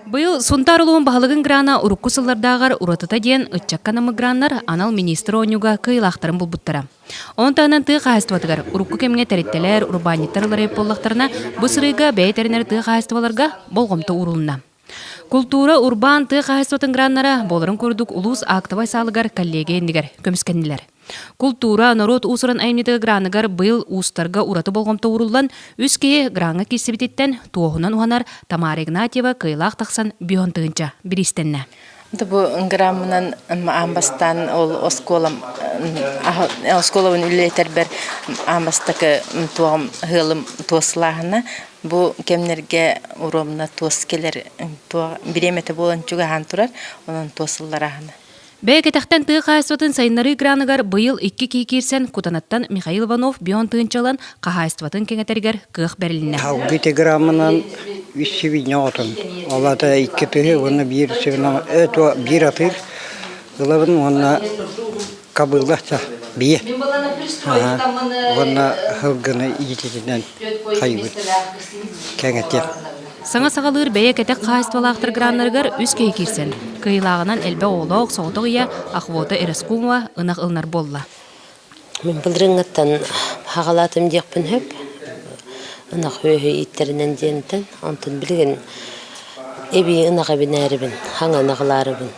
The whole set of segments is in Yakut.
Быйыл Сунтаар улууһун баһылыгын грана урукку сыллардааҕар уратыта диэн ыччакка анаммыт граннар анал министр оонньууга кыайыылаахтарын булбуттара. Ону таһынан тыа хаһаайыстыбатыгар урукку кэмҥэ тэрилтэлэр, урбаанньыттар ыларыйар буоллахтарына, бу сырыыга бэйэ тэринэр тыа хаһаайыстыбаларга болҕомто уурулунна. Култуура, урбаан, тыа хаһаайыстыбатын граннара буоларын курдук улуус актовай саалыгар коллегия иннигэр көмүскэннилэр. Култуура, норуот уус-уран айымньытыгар граныгар быйыл уустарга ураты болҕомто ууруллан, үс киһи граҥҥа киирсибититтэн туоһунан уһанар Тамара Игнатьева кыайыылаах тахсан бион тыһыынча бириистэннэ. Бу граммынан аан бастаан ол оскуолам оскуолабын үлэлэтэрбэр аан бастакы туоҕум ыалым туослааһына бу кэмнэргэ уруомна туос кэлэр туох бириэмэтэ буолан чугаһаан турар онон туос ылларааһына. Бэйэ кэтэхтэн тыа хаһаайыстыбатын сайыннарыы граныгар быйыл икки киһи киирсэн Кутанаттан Михаил Иванов бион тыһыынча ылан хаһаайыстыбатын кэҥэтэригэр кыах бэрилиннэ. Салгыы ити граммынан үс сибиинньэ оҕотун, ол аата икки тыһы уонна биир сибиинньэ биир атыыр ылабын уонна кабыла бие уонна сылгыны иититинэн хайыбыт кэҥэтиэм. Саҥа саҕалыыр бэйэ кэтэх хаһаайыстыбалаахтар граннарыгар үс киһи киирсэн, кыайыылааҕынан элбэх оҕолоох соҕотох ийэ Охота Эраскумова ынах ылынар буолла. Мин былырыыҥҥыттан хаҕалаатым диэхпин сөп. Ынах үөһү ииттэринэн диэнтэн. Онтон билигин эбии ынах эбинээрибин, хаҥа ынах ылаарыбын,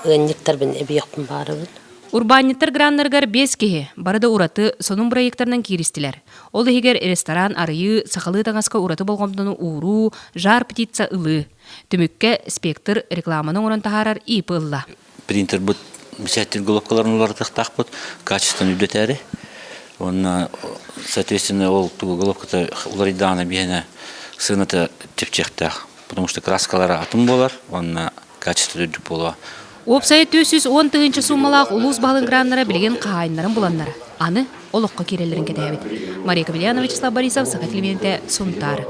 ыанньыктарбын эбиэхпин баарыбын. Урбаанньыттар граннарыгар биэс киһи, бары да ураты, сонун бырайыактарынан кииристилэр. Ол иһигэр ресторан арыйыы, сахалыы таҥаска ураты болҕомтону ууруу, жар птица ылыы. Түмүккэ Спектр рекламаны оҥорон таһаарар ИП ылла. Принтербыт бэчээттиир головкаларын уларытыахтаахпыт, качествоны үрдэтээри. Уонна, соответственно, ол тугу головката уларыйдаҕына биһиэнэ сыаната чэпчиэхтээх. Потому что краскалара атын буолар уонна качество үрдүк буолуо. Уопсайа 410 тыһыынча суумалаах улуус баһылыгын граннара билигин хаһаайыннарын буланнар, аны олоххо киирэллэрин кэтэһэбит. Мария Капельянова, Вячеслав Борисов, Саха телевидениетэ, Сунтаар.